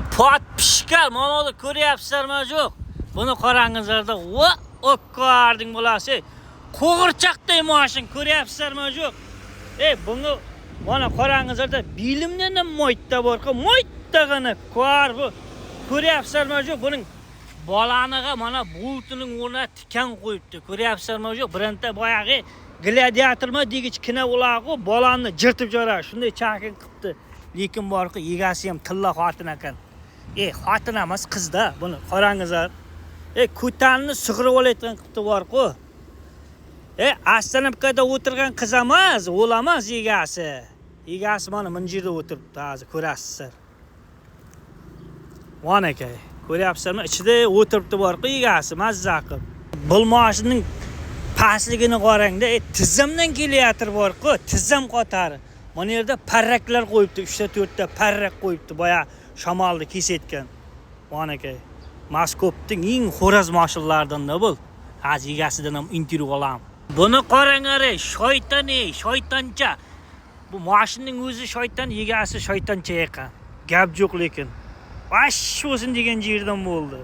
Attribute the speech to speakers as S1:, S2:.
S1: Подписчик lar, mana ko'ryapsizlarmi, yo'q? Buni qarangizlarda, va o'kkarding bolasi. Qo'g'irchoqday mashin, ko'ryapsizlarmi, yo'q? Ey, buni mana qarangizlarda, belimdan ham moytta bor, moyttag'ini kor bu. Ko'ryapsizlarmi, yo'q? Buning bolaniga mana bultining o'rnina tikan qo'yibdi. Ko'ryapsizlarmi, yo'q? Bironta boyag'i gladiatormi degichkina ulag'u bolani jirtib jo'ra, shunday chakin qilibdi. Lekin borku, egasi ham tilla xotin ekan. Xotin emas, qizda. Buni qarangizlar. Ko'tanni sug'urib olayotgan qilibdi borku. Остановка da o'tirgan qiz emas, o'l emas egasi. Egasi mana bunga yerda o'tiribdi, hozir ko'rasizlar. Mana aka, ko'ryapsizlarmi? Ichida o'tiribdi borku egasi, mazza qilib. Bu mashinaning pastligini qarangda, tizimdan kelayotir borku, tizim qatori. Mana yerda parraklar qo'yibdi, 3 ta 4 ta parrak qo'yibdi, boya shamolni kesayotgan. Mana aka, Moskopning eng xo'roz mashinalaridan bu. Hozir egasidan ham intervyu olaman. Buni qaranglar, ey, shayton ey, shaytoncha. Bu mashinaning o'zi shayton, egasi shaytoncha ekan. Gap yo'q lekin. Vash bo'lsin degan yerdan bo'ldi.